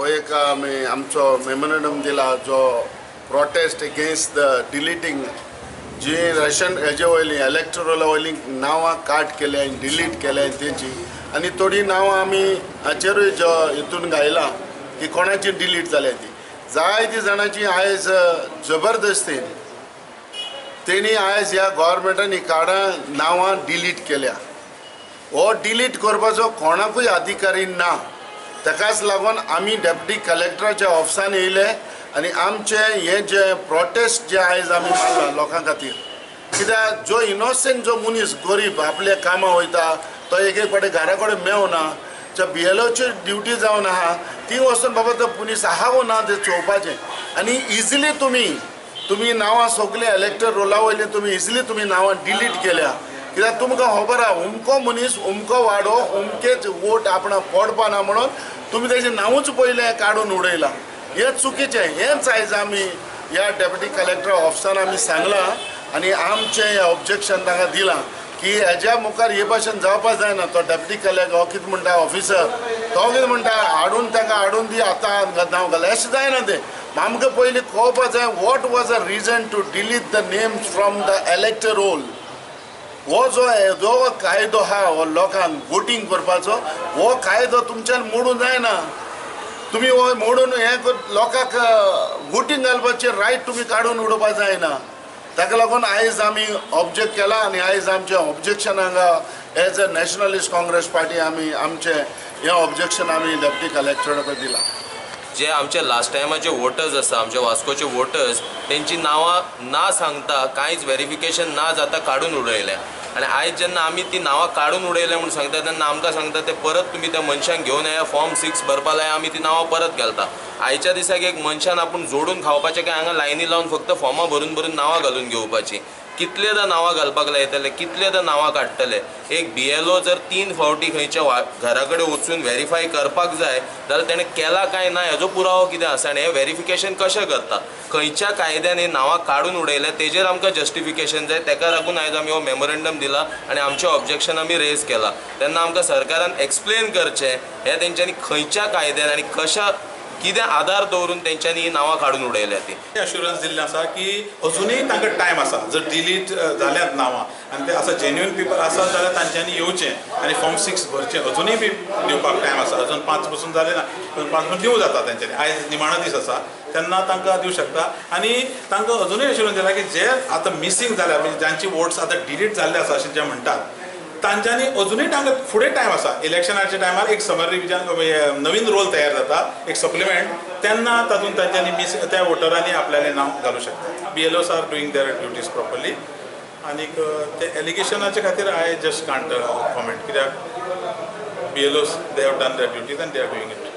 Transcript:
हो एक आमी आमचो मेमोरंडम दिला जो प्रोटेस्ट अगेन्स्ट the deleting जी रेशन हेजे वयली इलेक्टोरला वयली नांवां काट केल्या आनी डिलीट केल्या तेंची आनी थोडीं नांवां आमी हाचेरूय जो हितून घायला की कोणाची डिलीट जाल्या ती जायती जाणांची आयज जबरदस्तीन तेणी आयज ह्या गोवोरमेंटान ही कार्डां नांवां डिलीट केल्या. हो डिलीट करपाचो कोणाकूय अधिकारी ना. ताकाच लागून आमी डेप्युटी कलेक्टराच्या ऑफिसान येयले आनी आमचें हें जें प्रोटेस्ट जें आयज आमी मारला लोकां खातीर, कित्याक जो इनोसंट जो मनीस गरीब आपल्या कामां वयता तो एक एक फावटी घरा कडेन मेवना, ज्या बीएलओची ड्युटी जावन आहा ती वचून बाबा तो पुलीस आहा वो ना तें चोवपाचें. आनी इजिली तुमी तुमी नांवां सगळीं इलेक्टर रोला वयली तुमी इजिली तुमी नांवां डिलीट केल्या, कित्याक तुमकां खबर आहा उमको मनीस उमको वाडो उमकेच वोट आपणाक पडपा ना म्हणून तुमी तेजें नांवूच पयलें काडून उडयलां. हें चुकीचें. हेंच आयज आमी ह्या डेप्युटी कलेक्टर ऑफिसान आमी सांगलां आनी आमचें हें ऑब्जेक्शन तांकां दिलां की हेज्या मुखार हे भाशेन जावपा जायना. तो डेप्युटी कलेक्टर हो कितें म्हणटा ऑफिसर तो कितें म्हणटा हाडून तांकां हाडून दी आतां नांव घालें, अशें जायना तें. आमकां पयलीं कळपा जाय what was a reason to delete the names from the electoral roll. हो जो जो कायदो आहा हो लोकांक वोटींग करपाचो हो कायदो तुमच्यान मोडूं जायना. तुमी हो मोडून हें लोकांक वोटींग घालपाचें रायट तुमी काडून उडोवपा जायना. ताका लागून आयज आमी ऑब्जेक्ट केला आनी आयज आमचें ऑब्जेक्शन हांगा as a Nationalist Congress Party आमी आमचें हें ऑब्जेक्शन आमी डेप्युटी कलेक्टरा कडेन दिलां. जे आमचे लास्ट टायमाचे वोटर्स आसा, आमचे वास्कोचे वोटर्स, तेंची नांवां ना सांगता कांयच वेरिफिकेशन ना जाता काडून उडयल्या. आनी आयज जेन्ना आमी ती नांवां काडून उडयल्या म्हूण सांगता तेन्ना आमकां सांगता ते परत तुमी त्या मनशांक घेवन येया, फॉर्म 6 भरपा लाय, आमी ती नांवां परत घालता. आयच्या दिसाक एक मनशान आपूण जोडून खावपाचें काय हांगा लायनी लावन फक्त फॉर्मां भरून भरून नांवां घालून घेवपाचीं. कितलेदां नांवां घालपाक लायतले, कितलेदां नांवां काडटले. एक बीएलओ जर 3 फावटी खंयच्या घरा कडेन वचून वेरीफाय करपाक जाय जाल्यार तेणें केला काय ना हेजो पुरावो कितें आसा आनी हें वेरिफिकेशन कशें करता, खंयच्या कायद्यान ही नांवां काडून उडयल्या तेजेर आमकां जस्टिफिकेशन जाय. तेका लागून आयज आमी हो मेमोरेंडम दिला आनी आमचें ऑब्जेक्शन आमी रेज केलां. तेन्ना आमकां सरकारान एक्सप्लेन करचें हें तेंच्यांनी खंयच्या कायद्यान आनी कशा कितें आधार दवरून तेंच्यांनी ही नांवां काडून उडयल्या ती. अश्युरन्स दिल्लें आसा की अजुनूय तांकां टायम आसा, जर डिलीट जाल्यात नांवां आनी ते आसा जेन्युइन पेपर आसात जाल्यार तांच्यांनी येवचें आनी फॉर्म 6 भरचें. अजुनूय बी दिवपाक टायम आसा, अजून 5 पसून जालें ना पूण 5 पसून दिवं जाता तेंच्यांनी. आयज निमाणो दीस आसा तेन्ना तांकां दिवं शकता. आनी तांकां अजुनूय अश्युरन्स दिला की जे आतां मिसींग जाल्या म्हणजे जांची वोट्स आतां डिलीट जाल्ले आसा अशें जे म्हणटात तांच्यांनी अजुनूय तांकां फुडें टायम आसा. इलेक्शनाच्या टायमार एक समर रिविजन नवीन रोल तयार जाता, एक सप्लिमेंट, तेन्ना तातूंत तांच्यांनी मिस त्या वोटरांनी आपल्यालें नांव घालूं शकता. BLOs are doing their duties properly. आनीक ते एलिगेशनाचे खातीर I just can't comment, कित्याक BLOs they have done their duties and they are doing it.